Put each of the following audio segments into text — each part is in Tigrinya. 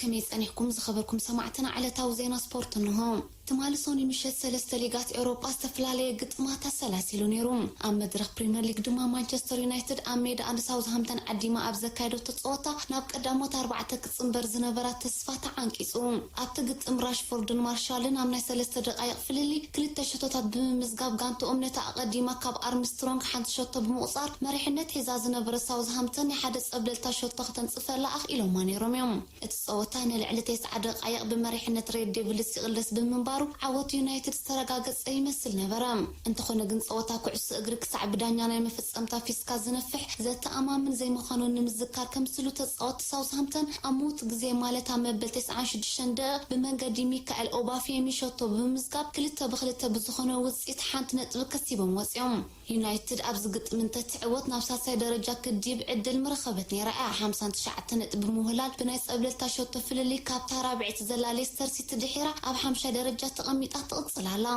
ከመይ ጸኒሕኩም ዝኸበርኩም ሰማዕትና? ዕለታዊ ዜና ስፖርት እንሆ። ትማሊ ሶኒ ምሸት ሰለስተ ሊጋት ኤውሮጳ ዝተፈላለየ ግጥማት ኣሰላሲሉ ነይሩ። ኣብ መድረኽ ፕሪምየር ሊግ ድማ ማንቸስተር ዩናይትድ ኣብ ሜዳ ንሳውዝሃምተን ዓዲማ ኣብ ዘካየደቶ ጸወታ ናብ ቀዳሞት ኣርባዕተ ክጽንበር ዝነበራ ተስፋ ተዓንቂጹ። ኣብቲ ግጥም ራሽፎርድን ማርሻልን ኣብ ናይ ሰለስተ ደቃይቕ ፍልልይ ክልተ ሸቶታት ብምምዝጋብ ጋንትኦም ነታ ኣቐዲማ ካብ ኣርምስትሮንግ ሓንቲ ሸቶ ብምቑጻር መሪሕነት ሒዛ ዝነበረ ሳውዝሃምተን ናይ ሓደ ጸብለልታ ሸቶ ከተንጽፈላ ኣኽኢሎማ ነይሮም እዮም። እቲ ጸወታ ንልዕሊ ተስዓ ደቃይቕ ብመሪሕነት ሬድ ዴቪልስ ይቕለስ ብምንባሩ ዓወት ዩናይትድ ዝተረጋገጸ ይመስል ነበረ። እንተኾነ ግን ጸወታ ኩዕሶ እግሪ ክሳዕ ብዳኛ ናይ መፈጸምታ ፊስካ ዝነፍሕ ዘተኣማምን ዘይምዃኑ ንምዝካር ከምስሉ ተጻወቲ ሳውዝሃምተን ኣብ ምዉት ግዜ ማለት ኣብ መበል ተስዓን ሽዱሽተን ደቂቕ ብመንገዲ ሚካኤል ኦባፌሚ ሸቶ ብምምዝጋብ ክልተ ብክልተ ብዝኾነ ውጽኢት ሓንቲ ነጥቢ ከሲቦም ወጺኦም። ዩናይትድ ኣብዚ ግጥም እንተትዕወት ናብ ሳልሳይ ደረጃ ክድይብ ዕድል ምረኸበት ነይራ እያ። ሓምሳን ትሽዓተ ነጥቢ ብምውህላል ብናይ ጸብለልታ ሸቶ ፍልልይ ካብታ ራብዐይቲ ዘላ ሌስተር ሲቲ ድሒራ ኣብ ሓምሻይ ደረጃ ተቐሚጣ ትቕጽል ኣላ።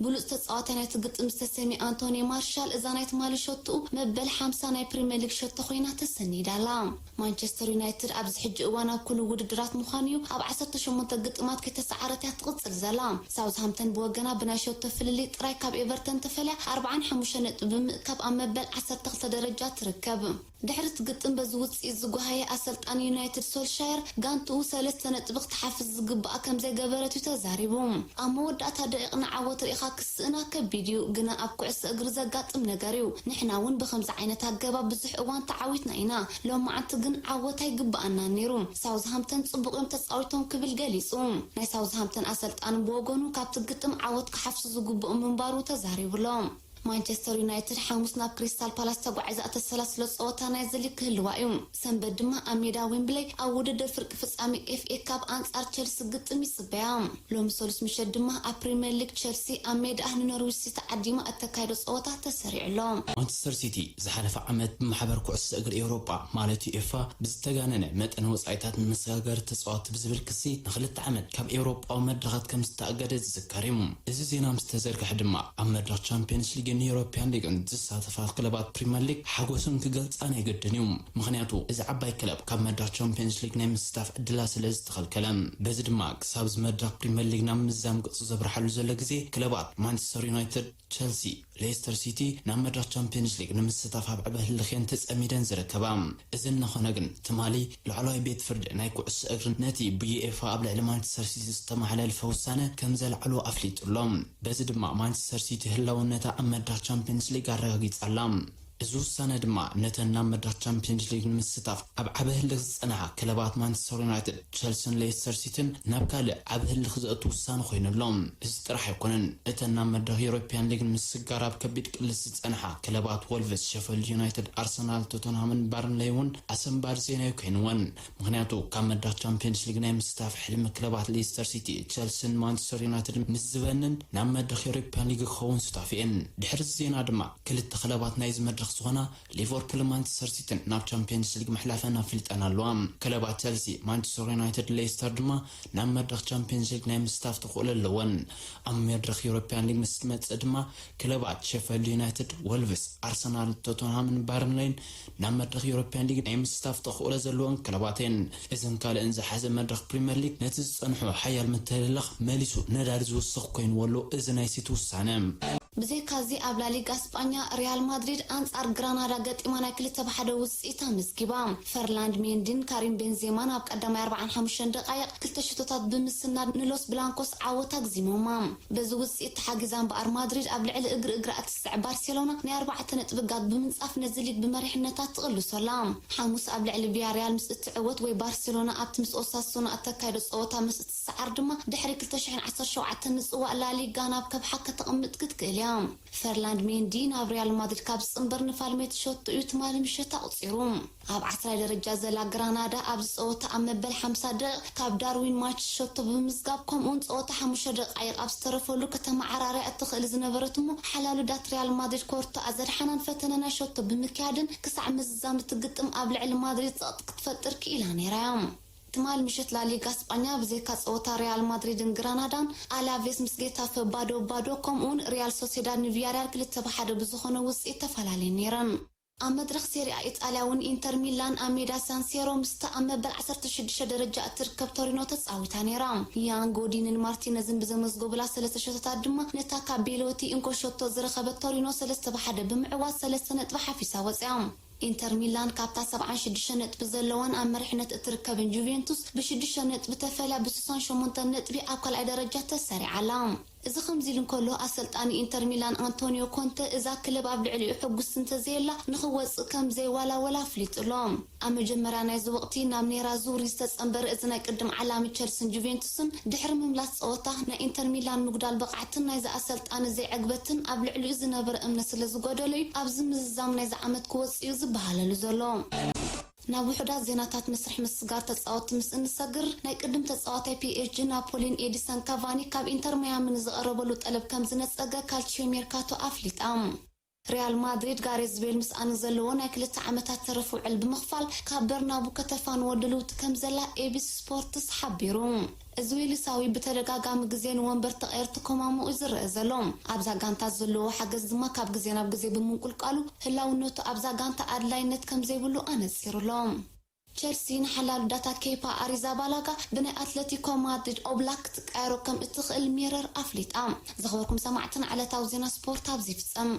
ብሉጽ ተጻዋታይ ናይቲ ግጥም ዝተሰምየ ኣንቶኒ ማርሻል እዛ ናይ ትማሊ ሸቶኡ መበል ሓምሳ ናይ ፕሪምየር ሊግ ሸቶ ኮይና ተሰኒዳ ኣላ። ማንቸስተር ዩናይትድ ኣብዚ ሕጂ እዋን ኣብ ኩሉ ውድድራት ምዃኑ እዩ ኣብ ዓሰርተ ሸሞንተ ግጥማት ከይተሰዓረት እያ ትቕጽል ዘላ። ሳውዝሃምተን ብወገና ብናይ ሸቶ ፍልልይ ጥራይ ካብ ኤቨርተን ተፈልያ ኣርብዓን ሓሙሽተ ነጥቢ ብምእካብ ኣብ መበል ዓሰርተ ክልተ ደረጃ ትርከብ። ድሕሪ እቲ ግጥም በዚ ውጽኢት ዝጓሃየ ኣሰልጣኒ ዩናይትድ ሶልሻየር ጋንትኡ ሰለስተ ነጥቢ ክትሓፍስ ዝግብኣ ከም ዘይገበረት እዩ ተዛሪቡ። ኣብ መወዳእታ ደቂቕ ንዓወት ርኢኻ ክስእና ከቢድ እዩ፣ ግና ኣብ ኩዕሶ እግሪ ዘጋጥም ነገር እዩ። ንሕና እውን ብኸምዚ ዓይነት ኣገባብ ብዙሕ እዋን ተዓዊትና ኢና። ሎማዓንቲ ግን ዓወት ኣይግብኣናን ነይሩ። ሳውዝሃምተን ጽቡቕ እዮም ተጻዊቶም ክብል ገሊጹ። ናይ ሳውዝሃምተን ኣሰልጣኒ ብወገኑ ካብቲ ግጥም ዓወት ክሓፍሱ ዝግብኦም ምንባሩ ተዛሪቡ ኣሎ። ማንቸስተር ዩናይትድ ሓሙስ ናብ ክሪስታል ፓላስ ተጓዒዛ እተሰላስሎ ጸወታ ናይዚ ሊግ ክህልዋ እዩ። ሰንበት ድማ ኣብ ሜዳ ዌምብለይ ኣብ ውድድር ፍርቂ ፍጻሜ ኤፍ ኤ ካፕ ኣንጻር ቸልሲ ግጥም ይጽበያ። ሎሚ ሰሉስ ምሸት ድማ ኣብ ፕሪምየር ሊግ ቸልሲ ኣብ ሜዳኣ ንኖርዊች ሲቲ ዓዲማ እተካይዶ ጸወታ ተሰሪዑ ኣሎ። ማንቸስተር ሲቲ ዝሓለፈ ዓመት ብማሕበር ኩዕሶ እግሪ ኤውሮጳ ማለት ዩኤፋ ብዝተጋነነ መጠን ወጻኢታት ንመሰጋገሪ ተጻወትቲ ብዝብል ክሲ ንኽልተ ዓመት ካብ ኤውሮጳዊ መድረኻት ከም ዝተኣገደ ዝዝከር እዩ። እዚ ዜና ምስ ተዘርግሐ ድማ ኣብ መድረኽ ቻምፒየንስ ሊግን ዩሮፒያን ሊግን ዝሳተፋ ክለባት ፕሪምየር ሊግ ሓጎሰን ክገልጻ ናይ ግድን እዩ። ምኽንያቱ እዚ ዓባይ ክለብ ካብ መድረኽ ቻምፒየንስ ሊግ ናይ ምስታፍ ዕድላ ስለ ዝተኸልከለ። በዚ ድማ ክሳብ እዚ መድረኽ ፕሪምየር ሊግ ናብ ምዛም ገጹ ዘብርሓሉ ዘሎ ግዜ ክለባት ማንቸስተር ዩናይትድ፣ ቸልሲ፣ ሌስተር ሲቲ ናብ መድረኽ ቻምፒየንስ ሊግ ንምስታፍ ኣብ ዕበ ህልኽ እየን ተጸሚደን ዝርከባ። እዚ እናኾነ ግን ትማሊ ላዕለዋይ ቤት ፍርዲ ናይ ኩዕሶ እግሪ ነቲ ብዩኤፋ ኣብ ልዕሊ ማንቸስተር ሲቲ ዝተመሓላለፈ ውሳነ ከም ዘልዓሎ ኣፍሊጡ ኣሎ። በዚ ድማ ማንቸስተር ሲቲ ህላውነታ ኣብ መድረኽ ቻምፒየንስ ሊግ ኣረጋጊጻ ኣላ። እዚ ውሳነ ድማ ነተን ናብ መድረኽ ቻምፒየንስ ሊግ ንምስታፍ ኣብ ዓቢ ህልኽ ዝጸንሓ ክለባት ማንቸስተር ዩናይትድ፣ ቸልሲን ሌስተር ሲቲን ናብ ካልእ ዓቢ ህልኽ ዘእቱ ውሳነ ኮይኑ ኣሎ። እዚ ጥራሕ ኣይኮነን። እተን ናብ መድረኽ ዩሮፒያን ሊግ ንምስጋር ኣብ ከቢድ ቅልስ ዝጸንሓ ክለባት ወልቭስ፣ ሸፈልድ ዩናይትድ፣ ኣርሰናል፣ ቶተንሃምን ባርንለይ እውን ኣሰንባዲ ዜና እዩ ኮይንወን። ምኽንያቱ ካብ መድረኽ ቻምፒየንስ ሊግ ናይ ምስታፍ ሕልሚ ክለባት ሌስተር ሲቲ፣ ቸልሲን ማንቸስተር ዩናይትድ ምስ ዝበንን ናብ መድረኽ ዩሮፒያን ሊግ ክኸውን ሱታፊ እየን። ድሕሪ እዚ ዜና ድማ ክልተ ክለባት ናይዚ መድረኽ ዝኾና ሊቨርፑልን ማንቸስተር ሲቲን ናብ ቻምፒየንስ ሊግ ምሕላፈን ኣፍሊጠን ኣለዋ። ክለባት ቸልሲ፣ ማንቸስተር ዩናይትድ፣ ሌስተር ድማ ናብ መድረኽ ቻምፒየንስ ሊግ ናይ ምስታፍ ተኽእሎ ኣለወን። ኣብ መድረኽ ዩሮፒያን ሊግ ምስ ትመጽእ ድማ ክለባት ሸፈልድ ዩናይትድ፣ ወልቭስ፣ ኣርሰናል፣ ቶተንሃምን ባርንሌይን ናብ መድረኽ ዩሮፒያን ሊግ ናይ ምስታፍ ተኽእሎ ዘለወን ክለባት እየን። እዘን ካልእን ዝሓዘ መድረኽ ፕሪምየር ሊግ ነቲ ዝጸንሖ ሓያል ምትህልላኽ መሊሱ ነዳዲ ዝውስኽ ኮይንዎ ኣሎ። እዚ ናይ ሲቲ ውሳነ። ብዘይካዚ ኣብ ላሊጋ ስጳኛ ሪያል ማድሪድ ኣንጻር ግራናዳ ገጢማ ናይ ክልተ ብሓደ ውጽኢት ኣመዝጊባ። ፈርላንድ ሜንዲን ካሪም ቤንዜማን ኣብ ቀዳማይ ኣርባዓን ሓሙሽተን ደቃይቕ ክልተ ሽቶታት ብምስናድ ንሎስ ብላንኮስ ዓወት ኣግዚሞማ። በዚ ውጽኢት ተሓጊዛ እምበኣር ማድሪድ ኣብ ልዕሊ እግሪ እግራ እትስዕብ ባርሴሎና ናይ ኣርባዕተ ነጥቢ ጋግ ብምንጻፍ ነዚ ሊግ ብመሪሕነታ ትቕልሶ ኣላ። ሓሙስ ኣብ ልዕሊ ቪያሪያል ምስ እትዕወት ወይ ባርሴሎና ኣብቲ ምስ ኦሳሱና እተካይዶ ጸወታ ምስ እትሰዓር ድማ ድሕሪ ክልተ ሽሕን ዓሰርተ ሸውዓተን ንጽዋእ ላሊጋ ናብ ከብሓ ከተቕምጥ ክትክእል እያ። ፈርላንድ ሜንዲ ናብ ሪያል ማድሪድ ካብ ዝጽንበር ንፋልሜት ሸቶ እዩ ትማሊ ምሸት ኣቑጺሩ። ኣብ ዓስራይ ደረጃ ዘላ ግራናዳ ኣብዚ ጸወታ ኣብ መበል ሓምሳ ደቂቕ ካብ ዳርዊን ማች ሸቶ ብምምዝጋብ ከምኡውን ጸወታ ሓሙሽተ ደቃይቕ ኣብ ዝተረፈሉ ከተመዓራርያ እትኽእል ዝነበረት እሞ ሓላሉ ዳት ሪያል ማድሪድ ኮርቶኣ ዘድሓናን ፈተነ ናይ ሸቶ ብምክያድን ክሳዕ ምዝዛም እቲ ግጥም ኣብ ልዕሊ ማድሪድ ጸቕጢ ክትፈጥር ክኢላ ነይራ እያ። ትማል ምሸት ላሊጋ ስጳኛ ብዘይካ ጸወታ ሪያል ማድሪድን ግራናዳን ኣላቬስ ምስ ጌታፈ ባዶ ባዶ ከምኡውን ሪያል ሶሴዳድ ንቪያሪያል ክልተ ብሓደ ብዝኾነ ውጽኢት ተፈላለየን ነይረን። ኣብ መድረኽ ሴሪኣ ኢጣልያ እውን ኢንተር ሚላን ኣብ ሜዳ ሳንሴሮ ምስታ ኣብ መበል ዓሰርተ ሽዱሽተ ደረጃ እትርከብ ቶሪኖ ተጻዊታ ነይራ። ያን ጎዲንን ማርቲነዝን ብዘመዝገቡላ ሰለስተ ሸቶታት ድማ ነታ ካብ ቤሎቲ እንኮ ሸቶ ዝረኸበት ቶሪኖ ሰለስተ ብሓደ ብምዕዋት ሰለስተ ነጥቢ ሓፊሳ ወጽያ። ኢንተር ሚላን ካብታ ሰብዓን ሽዱሽተ ነጥቢ ዘለዋን ኣብ መሪሕነት እትርከብን ጁቬንቱስ ብሽዱሽተ ነጥቢ ተፈልያ ብስሳን ሸሞንተን ነጥቢ ኣብ ካልኣይ ደረጃ ተሰሪዓ ኣላ። እዚ ከምዚ ኢሉ እንከሎ ኣሰልጣኒ ኢንተር ሚላን ኣንቶኒዮ ኮንተ እዛ ክለብ ኣብ ልዕሊኡ ሕጉስቲ እንተዘየላ ንኽወጽእ ከም ዘይዋላወላ ኣፍሊጡ ኣሎ። ኣብ መጀመርያ ናይዚ ወቕቲ ናብ ኔራ ዙሪ ዝተጸንበረ እዚ ናይ ቅድም ዓላሚ ቸልስን ጁቬንቱስን ድሕሪ ምምላስ ጸወታ ናይ ኢንተር ሚላን ምጉዳል ብቕዓትን ናይዚ ኣሰልጣኒ ዘይዕግበትን ኣብ ልዕሊኡ ዝነበረ እምነት ስለ ዝጎደሎ እዩ ኣብዚ ምዝዛም ናይዚ ዓመት ክወጽእ እዩ ዝበሃለሉ ዘሎ። ናብ ውሑዳት ዜናታት መስርሕ ምስጋር ተጻወትቲ ምስ እንሰግር ናይ ቅድም ተጻዋታይ ፒ ኤስ ጂ ናፖሊን ኤዲሰን ካቫኒ ካብ ኢንተር ማያሚ ንዝቐረበሉ ጠለብ ከም ዝነጸገ ካልቺዮ ሜርካቶ ኣፍሊጣ። ሪያል ማድሪድ ጋሬዝ ቤል ምስኣኑ ዘለዎ ናይ ክልተ ዓመታት ተረፍ ውዕል ብምኽፋል ካብ በርናቡ ከተፋንወሉ ልውጢ ከም ዘላ ኤቢሲ ስፖርትስ ሓቢሩ። እዚ ዊሊሳዊ ብተደጋጋሚ ግዜ ንወንበር ተቐየርቲ ኮማሙ እዩ ዝረአ ዘሎ። ኣብዛ ጋንታ ዘለዎ ሓገዝ ድማ ካብ ግዜ ናብ ግዜ ብምንቁልቃሉ ህላውነቱ ኣብዛ ጋንታ ኣድላይነት ከም ዘይብሉ ኣነጺሩ ኣሎ። ቸልሲ ንሓላሉ ዳታ ኬፓ ኣሪዛባላጋ ብናይ ኣትለቲኮ ማድሪድ ኦብላክ ትቃየሮ ከም እትኽእል ሚረር ኣፍሊጣ። ዝኸበርኩም ሰማዕትና ዕለታዊ ዜና ስፖርት ኣብዚ ይፍጸም።